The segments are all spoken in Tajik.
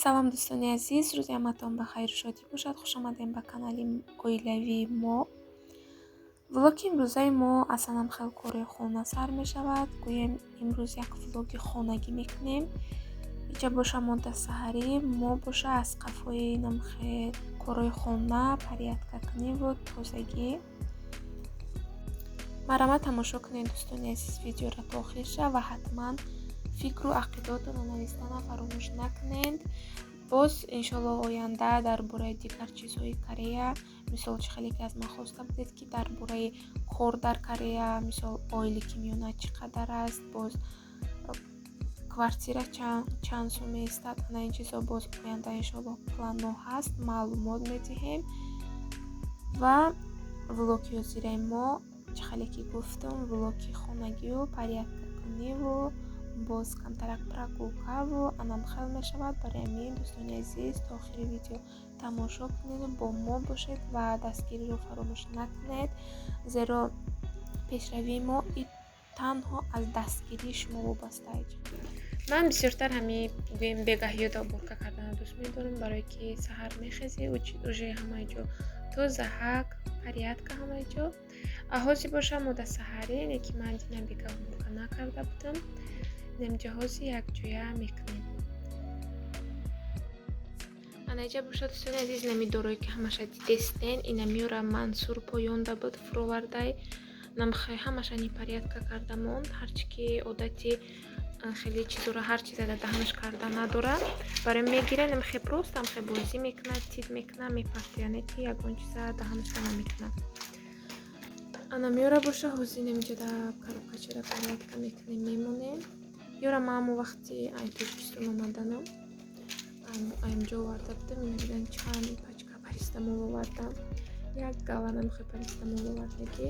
Салом, дӯстони азиз, рӯзи ҳаматон ба хайру шодӣ бошад. Хуш омадем ба канали оилавии мо. Влоги имрӯзаи мо аслан хел кори хона сар мешавад. Гӯем, имрӯз як влоги хонагӣ мекунем. Иҷа боша мода саҳарӣ, мо боша аз қафои намхе корҳои хона, порядка куниву тозагӣ. Марҳамат, тамошо кунед, дӯстони азиз, видеоро то охирша ва ҳатман фикру ақидаотонро навистана фаромӯш накунед. Боз, иншоалло, оянда дар бораи дигар чизҳои Корея, мисол, чӣ хеле ки аз ман хоста будед, ки дар бораи кор дар Корея, мисол, ойлики миёна чӣ қадар аст, боз квартира чанд сум меистад, ана ин чизҳо боз оянда, иншоалло, планҳо ҳаст, маълумот медиҳем. Ва влоги ҳозираи мо, чӣ хеле ки гуфтам, влоги хонагию порядкакуниву боз камтарак прогулкаву анамхел мешавад. Барои ҳамин, дӯстони азиз, то охири видео тамошо кунеду бо мо бошед ва дастгириро фаромӯш накунед, зеро пешравии мо танҳо аз дастгирии шумо вобаста. Ман бисёртар ҳами, гӯем, бегаҳиёда уборка карданро дӯст медорам, барое ки саҳар мехезӣ, уже ҳамаи ҷо тозаҳак, порядка ҳамаи ҷо. Ҳозир боша мода саҳарӣ, яъне ки ман дина бегаҳ уборка накарда будам. Намҷаҳози якҷоя мекунем. Анаҷа боша, дӯстони азиз, нами дорое ки ҳамаша дидестен, инамиёра Мансур поёнда буд, фуровардай, намхай ҳамаша непорядка карда монд. Ҳарчи ки одати хеле чизоро ҳар чиза дар даҳанаш карда надора, барои мегира, намхе просто амхе бозӣ мекунад, тид мекунад, мепартояд, яъне ки ягон чиза даҳанашро намекунад. Анамиёра боша ҳозир намиҷода коробкачара порядка мекунем, мемонем. Ёра ман ҳамо вақти ай Тоҷикистон омаданам аймҷо оварда будам. Ина дидан, чанд пачка парацетамол овардам, як гала намхе парацетамол овардагӣ.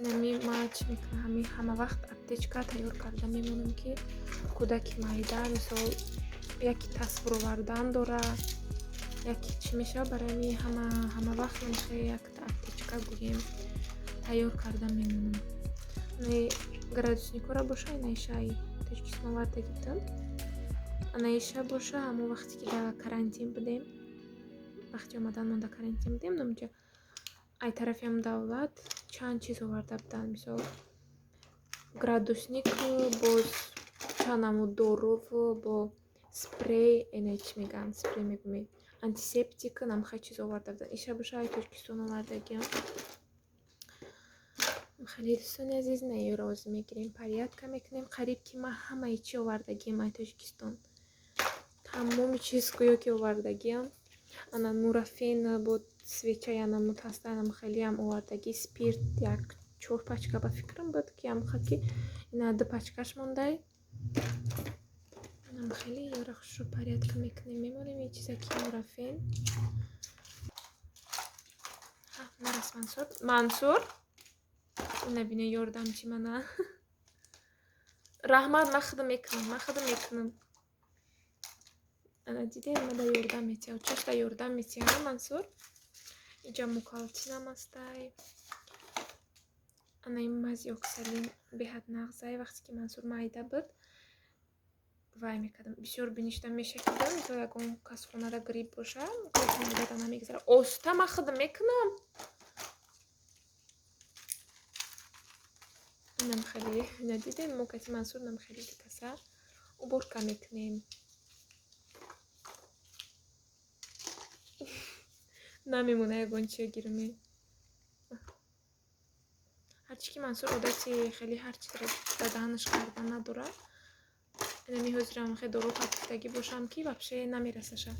Нами ма чӣ мекунам? Ҳами ҳама вақт аптечка тайёр карда мемонам, ки кӯдаки майда, мисол, яки тасвир овардан дора, яки чӣ мешавад. Барои ҳами ҳама вақт намхе якта аптечка, гӯем, тайёр карда мемонам. Градусникора боша инаишаи Тоҷикистон оварда гирдам. Анаиша боша ҳамо вақте ки дар карантин будем, вақти омадан дар карантин будем, намҷа ай тарафи ҳам давлат чанд чиз оварда буданд, мисол, градусник, боз чанд намуд доруву бо спрей, ина чӣ мегӯянд, спрей мегӯем, антисептик, намхай чиз оварда буданд. Иша боша ай Тоҷикистон овардагиам. Хеле, дӯстони азиз, наёро озӣ мегирем, порядка мекунем. Қариб ки ман ҳамаи чи овардагиам ай Тоҷикистон, тамоми чиз гӯё ки овардагиам. Ана нурафен бо свеча янамуд ҳаста, анам хелеам овардагӣ. Спирт як чор пачка ба фикрам буд, ки амха ки ина ду пачкаш мондай. Анам хеле ёра хушро порядка мекунем, мемонем. Ин чиза ки нурафен нарас. Мансур, Мансур, набине, ёрдамчи мана. Раҳмат, ман худам мекунам, ман худам мекунам. Ана дидем, мада ёрдам метиҳам, чашта ёрдам метиҳам. Мансур, иҷа мукалтинам астай. Ана ин мази оксалин беҳад нағзай. Вақте ки Мансур майда буд, вай мекардам, бисёр биништа мешакидам. Мисол, ягон кас хонада грипп боша, дада намегзара. Оста, ман худам мекунам. Инам хеле надидем, мо кати Мансур нам хеле каса уборка мекунем. Намемона ягон чия гирме. Ҳарчи ки Мансур одати хеле ҳар чизро ба даҳанаш карда надорад. Инами ҳозирам хе дору патифтагӣ бошам, ки вообще намерасаша.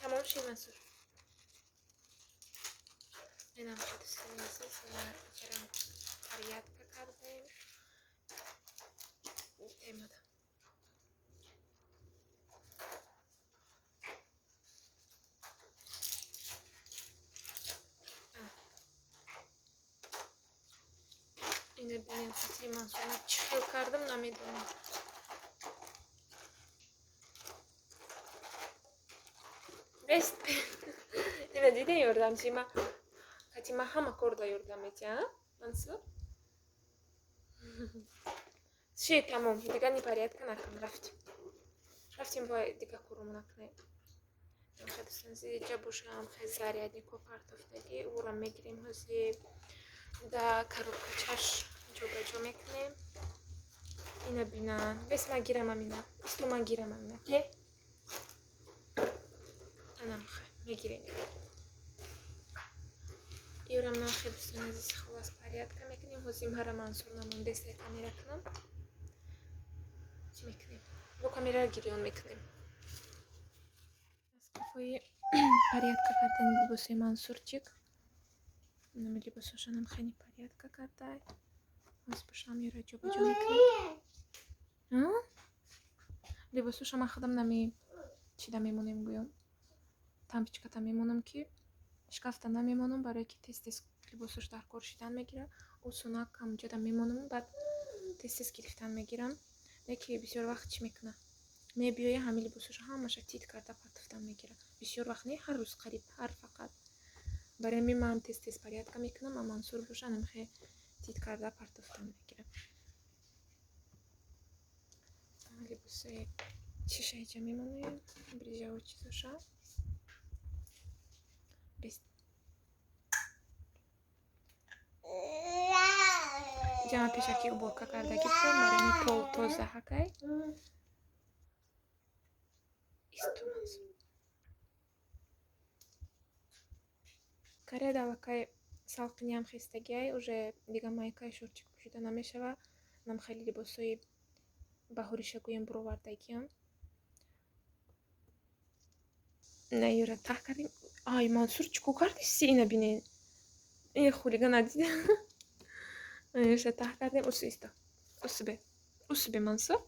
Тамом шид, Мансур? Инам дӯстони азиз, ҷарам порядка кардем. Темада ина бинем, хатири Мансур чӣ хел кардам, намедонам. Бест, ина дидем, ёрдамчи ма кати ма ҳама кор да ёрдам метиҳам. Мансур? Ши, тамом, дига непорядка накун, рафтем. Рафтем, бояд дига корумон накунем. Ҷа бошам хел заряднико партофтагӣ, ӯро мегирем, ҳозир да коробкачаш ҷобаҷо мекунем. Ина бинан, бес ман гирам амина, исто ман гирам амина. Те? Анам мегирем. Юрам нахе дӯстони азиз, холас порядка мекунем. Ҳозир мара Мансур намондеста камера кунам. Чӣ мекунем? Бо камераро гирён мекунем. Аз қафои порядка кардани либосои Мансурчик. Инами либосошонам хеле порядка кардай. Ҳозир бошам ёра ҷобаҷо мекунем. Либосоша ман худам нами чида мемонем гӯём. Тампичката мемонам ки шкафта намемонам, барое ки тез-тез либосош дар кор шидан мегирад. Осонак ҳамҷода мемонам, баъд тез-тез гирифтан мегирам. Леки бисёр вақт чӣ мекунад? Мебиёя ҳамин либосошо ҳамаша тит карда партофтан мегирад. Бисёр вақт не, ҳар рӯз қариб, ҳар фақат. Барои ҳамин ман тез-тез порядка мекунам, а Мансур боша намихе тит карда партофтан мегирад. Либосои чиша иҷа мемонем, брижаво чизоша. Ҷама пешаки уборка кардагӣ будам, барои ҳамин пол тоза ҳакай. Исто Мансур. Кареда аллакай салқиниам хестагиай, уже дига майкаи шорчик пӯшида намешава. Нам хеле либосои баҳориша гӯем буровардагиам. На юра таҳ кардем. Ай, Мансур, чӣ кор кардиси? Ина бинед. Ин хулига надида. Юша таҳ кардем. Усу исто. Усубе. Усубе, Мансур.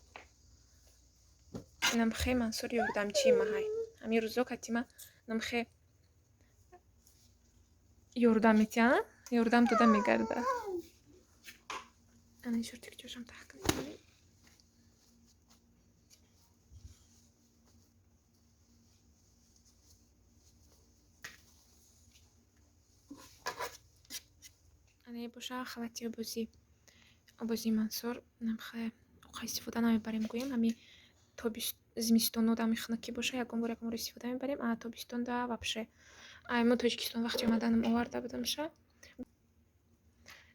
Нам хе Мансур ёрдамчии маҳай. Ҳамин рӯзо катима нам хе ёрдам метиҳа, ёрдам дода мегарда. Ана шортикчошам таҳ кардем. Ана боша халати обозии Мансур. Намхе оқа истифода намебарем гӯем. Ҳами зимистоно дами хунукӣ боша, ягон бор ягон бор истифода мебарем, а тобистонда вообще. Ай мо Тоҷикистон вақти омаданам оварда будамша.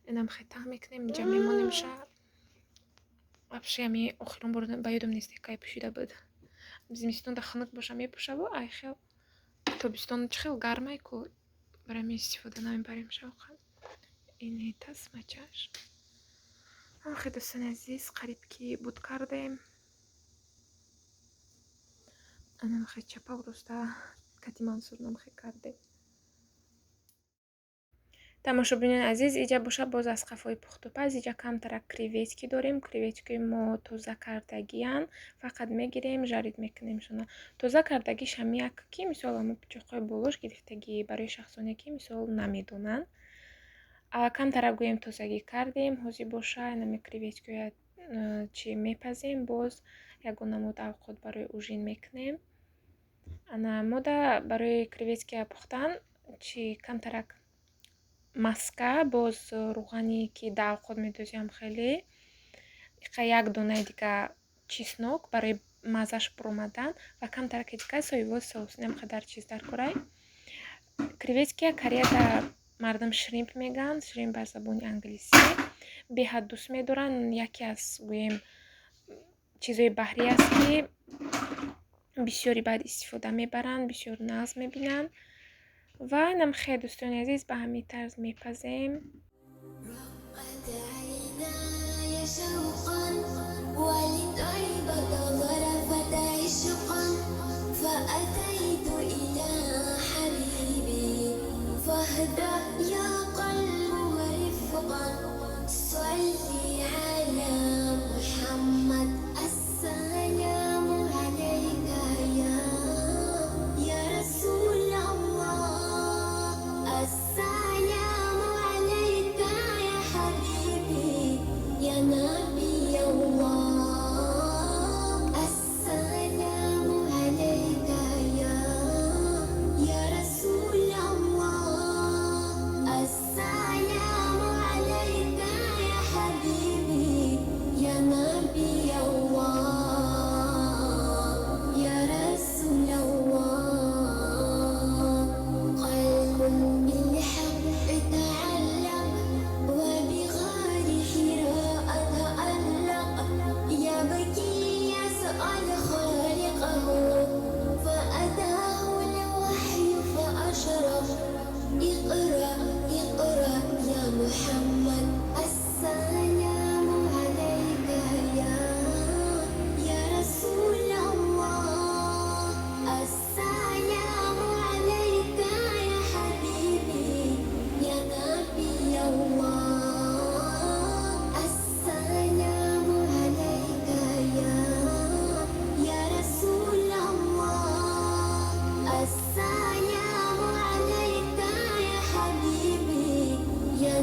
Инам хе таҳ мекунем, инҷа мемонемша. Вообще ҳами охирон бор ба ёдам нест кай пӯшида буд. Зимистонда хунук боша мепӯшаву, ай хел тобистон чӣ хел гармай ку, барои ҳамин истифода намебаремша оқа. Ини тасмачаш. Охи дӯстони азиз, қариб ки буд кардем. Анамхе чапа роста кати Мансур намхе кардем. Тамошобинони азиз, иҷа боша боз аз қафои пухтупаз, иҷа камтарак креветки дорем. Креветкии мо тоза кардагиян, фақат мегирем, жарид мекунем шона. Тоза кардагиш ҳами як ки мисол ҳамо пичоқҳои болош гирифтагӣ барои шахсоне ки мисол намедонанд. Камтарак гӯем тозагӣ кардем, ҳозир боша инами креветкиҳоя чӣ мепазем, боз ягон намуд авқот барои ужин мекунем. Ана мода барои креветкия пухтан чӣ камтарак маска, боз рӯғане ки дар авқот медозиам хеле, иқа як донаи дига чеснок барои маззаш буромадан ва камтараке дига соевой соус, инам қадар чиз дар корай. Креветкия кореяда мардум шримп мегӯянд, шримп ба забони англисӣ. Беҳад дӯст медоранд, яке аз гӯем чизҳои баҳрӣ аст ки бисёри баъд истифода мебаранд, бисёр нағз мебинанд. Ва инам хел дӯстони азиз, ба ҳамин тарз мепазем.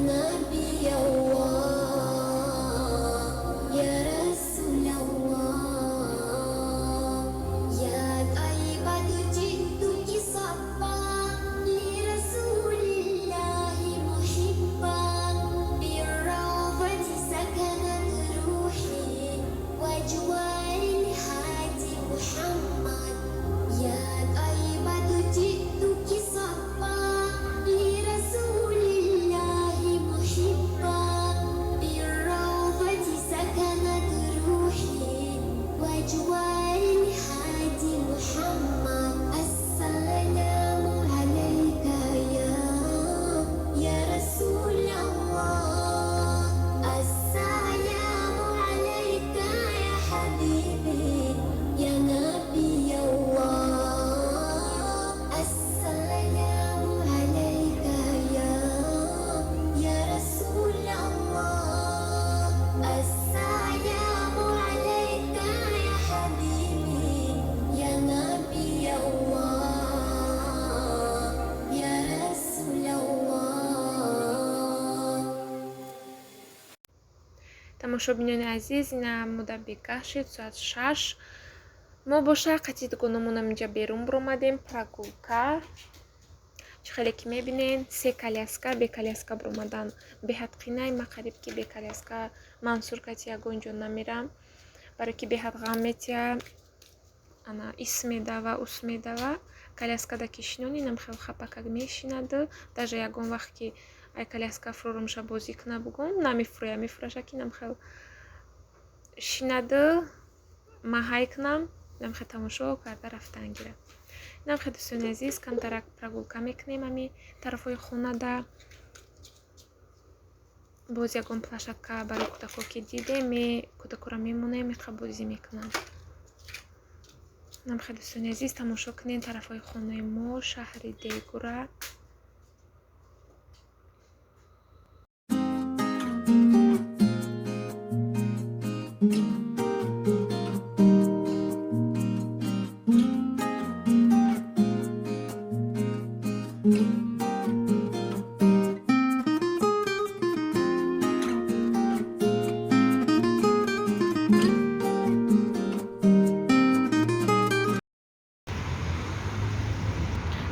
نبي الله يا رسول الله يا طيبة جئتك صفا لرسول الله محبا بالروضة سكنت روحي وجوار الهادي محمد يا طيبة جئتك صفا لرسول الله محبا بالروضة سكنت روحي وجوار الهادي محمد السلام عليك يا رسول الله السلام عليك يا حبيبي يا نبي الله السلام عليك يا رسول الله السلام عليك يا حبيبي يا نبي الله يا رسول الله. Тамошобинони азиз, ина мудда бегаҳ шид, соат 6. Мо боша қати дугономонам инҷа берун биромадем, прогулка. Чӣ хеле ки мебинен, се коляска, бе коляска биромадан беҳад қинай. Ма қариб ки бе коляска Мансур кати ягон ҷо намерам, барое ки беҳад ғам метия, ана ис медава, ус медава. Коляскада ки шинонӣ, нам хел хапакак мешинад. Даже ягон вақт ки ай коляска фурорумша бозӣ куна бугум, намефурӯя, мефураша ки нам хел шинад, маҳай кунам, нам хел тамошо карда рафтан гирад. Нам хел, дӯстони азиз, камтарак прогулка мекунем ами тарафҳои хонада. Боз ягон площадка барои кӯдако ки дидем, кӯдакоро мемонем, меқа бозӣ мекунанд. Нам хел, дӯстони азиз, тамошо кунем тарафҳои хонаи мо, шаҳри Дегура.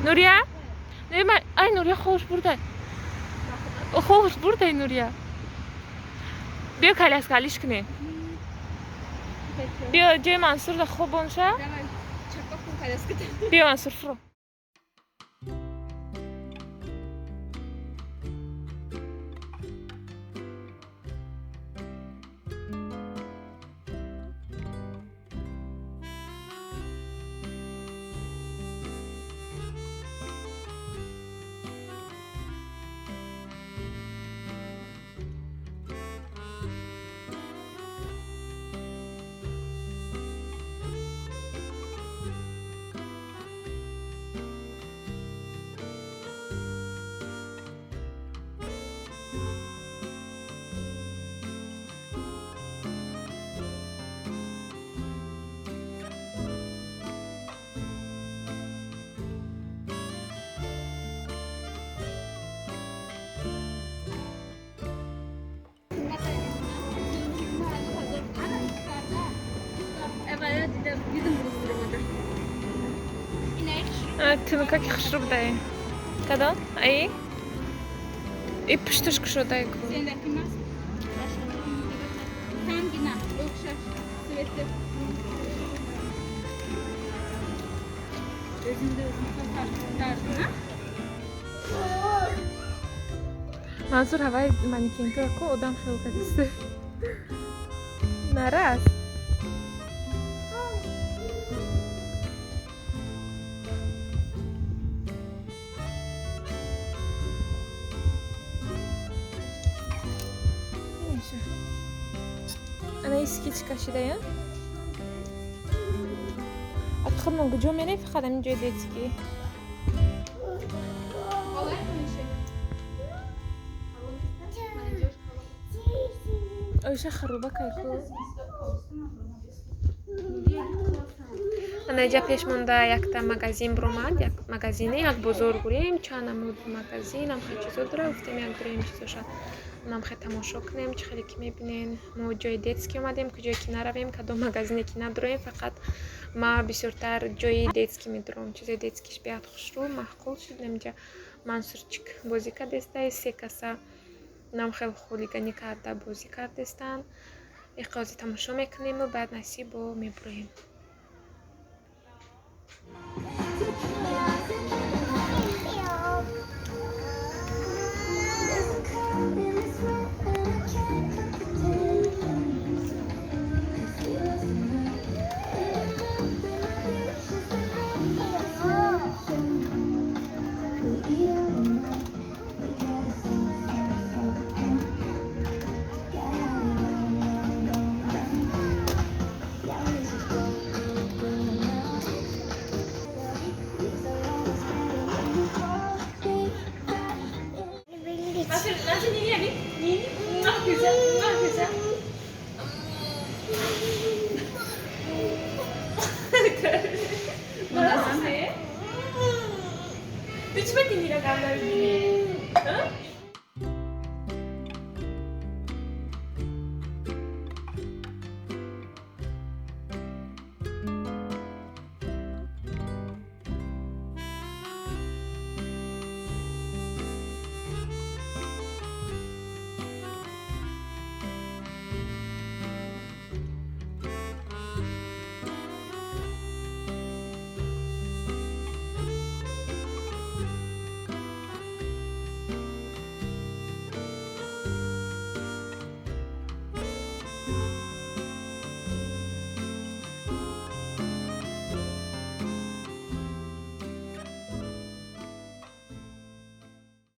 Нурия? Ай, Нурия хобаш бурдай. Хобаш бурдай, Нурия. Биё коляска алиш кунем. Биё ҷои Мансур да хобонша. Биё, Мансур, фуро. Тунукаки хушрӯ будаи. Кадом? Аи? И пушташ кушодай ку. Мансур ҳаваи манекентура ку одам хел кардист. Нарас. Ана иски чӣ кашидая? Худмон куҷо мерем? Фақат ҳамин ҷои детский. Оиша харуба кайку. Анаҷа пеш монда якта магазин биромад, як магазине, як бозор гурем, чанд намуд магазин, ам хел чизо дора. Гуфтем, як дурем чизоша нам хел тамошо кунем. Чӣ хеле ки мебинен, мо ҷои детский омадем. Куҷое ки наравем, кадом магазине ки надуроем, фақат ма бисёртар ҷои детский медурам. Чизои детскиш беҳад хушрӯ, маъқул шуд. Намҷа Мансурчик бозӣ кардестай, се каса нам хел хулиганӣ карда бозӣ кардестанд. Иқози тамошо мекунему баъд насибо мебуроем.